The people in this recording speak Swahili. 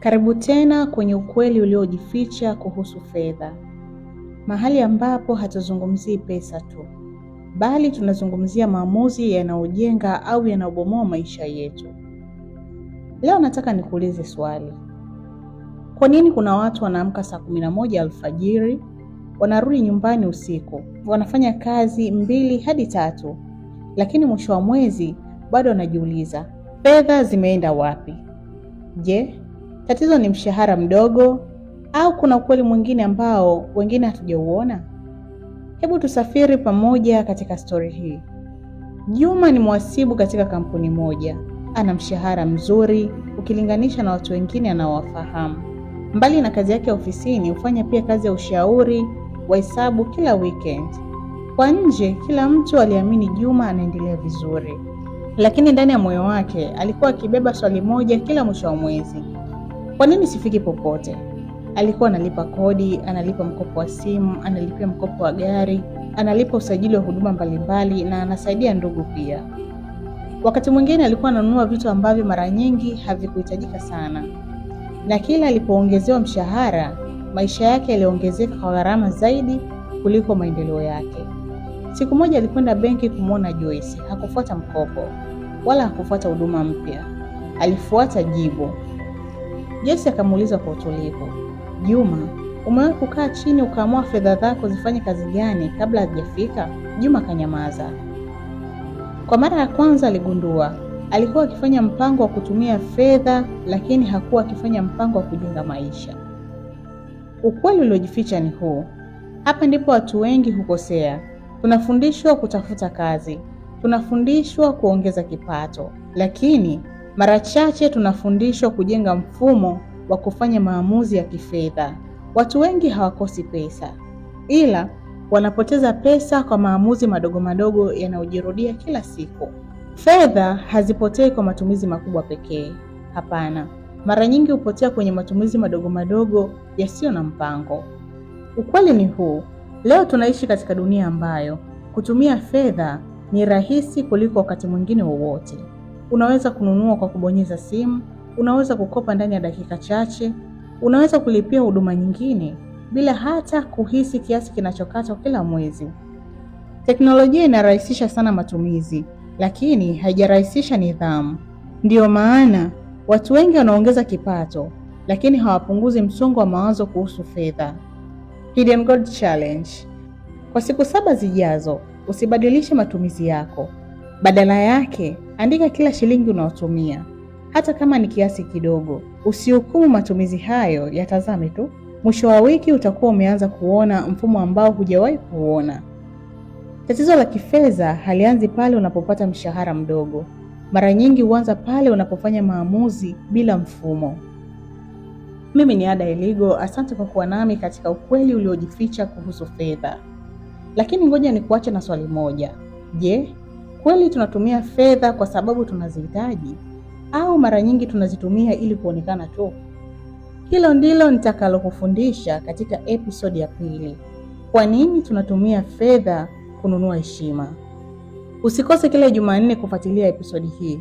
Karibu tena kwenye Ukweli Uliojificha Kuhusu Fedha, mahali ambapo hatuzungumzii pesa tu, bali tunazungumzia maamuzi yanayojenga au yanayobomoa maisha yetu. Leo nataka nikuulize swali. Kwa nini kuna watu wanaamka saa 11 alfajiri, wanarudi nyumbani usiku, wanafanya kazi mbili hadi tatu, lakini mwisho wa mwezi bado wanajiuliza fedha zimeenda wapi? Je, tatizo ni mshahara mdogo au kuna ukweli mwingine ambao wengine hatujauona? Hebu tusafiri pamoja katika stori hii. Juma ni mhasibu katika kampuni moja. Ana mshahara mzuri ukilinganisha na watu wengine anaowafahamu. Mbali na kazi yake ya ofisini, hufanya pia kazi ya ushauri wa hesabu kila weekend. Kwa nje, kila mtu aliamini Juma anaendelea vizuri, lakini ndani ya moyo wake alikuwa akibeba swali moja kila mwisho wa mwezi: kwa nini sifiki popote? Alikuwa analipa kodi, analipa mkopo wa simu, analipia mkopo wa gari, analipa usajili wa huduma mbalimbali na anasaidia ndugu pia. Wakati mwingine alikuwa ananunua vitu ambavyo mara nyingi havikuhitajika sana, na kila alipoongezewa mshahara, maisha yake yaliongezeka kwa gharama zaidi kuliko maendeleo yake. Siku moja alikwenda benki kumwona Joyce. Hakufuata mkopo wala hakufuata huduma mpya, alifuata jibu. Joyce akamuuliza kwa utulivu, Juma, umewahi kukaa chini ukaamua fedha zako zifanye kazi gani kabla hajafika? Juma akanyamaza. Kwa mara ya kwanza aligundua alikuwa akifanya mpango wa kutumia fedha, lakini hakuwa akifanya mpango wa kujenga maisha. Ukweli uliojificha ni huu. Hapa ndipo watu wengi hukosea. Tunafundishwa kutafuta kazi, tunafundishwa kuongeza kipato, lakini mara chache tunafundishwa kujenga mfumo wa kufanya maamuzi ya kifedha. Watu wengi hawakosi pesa, ila wanapoteza pesa kwa maamuzi madogo madogo yanayojirudia kila siku. Fedha hazipotei kwa matumizi makubwa pekee. Hapana, mara nyingi hupotea kwenye matumizi madogo madogo yasiyo na mpango. Ukweli ni huu: leo tunaishi katika dunia ambayo kutumia fedha ni rahisi kuliko wakati mwingine wowote. Unaweza kununua kwa kubonyeza simu, unaweza kukopa ndani ya dakika chache, unaweza kulipia huduma nyingine bila hata kuhisi kiasi kinachokatwa kila mwezi. Teknolojia inarahisisha sana matumizi, lakini haijarahisisha nidhamu. Ndiyo maana watu wengi wanaongeza kipato, lakini hawapunguzi msongo wa mawazo kuhusu fedha. Hidden Gold Challenge. Kwa siku 7 zijazo, usibadilishe matumizi yako. Badala yake, andika kila shilingi unayotumia, hata kama ni kiasi kidogo. Usihukumu matumizi hayo, yatazame tu. Mwisho wa wiki utakuwa umeanza kuona mfumo ambao hujawahi kuuona. Tatizo la kifedha halianzi pale unapopata mshahara mdogo. Mara nyingi huanza pale unapofanya maamuzi bila mfumo. Mimi ni Ada Eligo, asante kwa kuwa nami katika Ukweli Uliojificha Kuhusu Fedha. Lakini ngoja nikuache na swali moja. Je, kweli tunatumia fedha kwa sababu tunazihitaji au mara nyingi tunazitumia ili kuonekana tu? Hilo ndilo nitakalokufundisha katika episodi ya pili. Kwa nini tunatumia fedha kununua heshima? Usikose kila Jumanne kufuatilia episodi hii.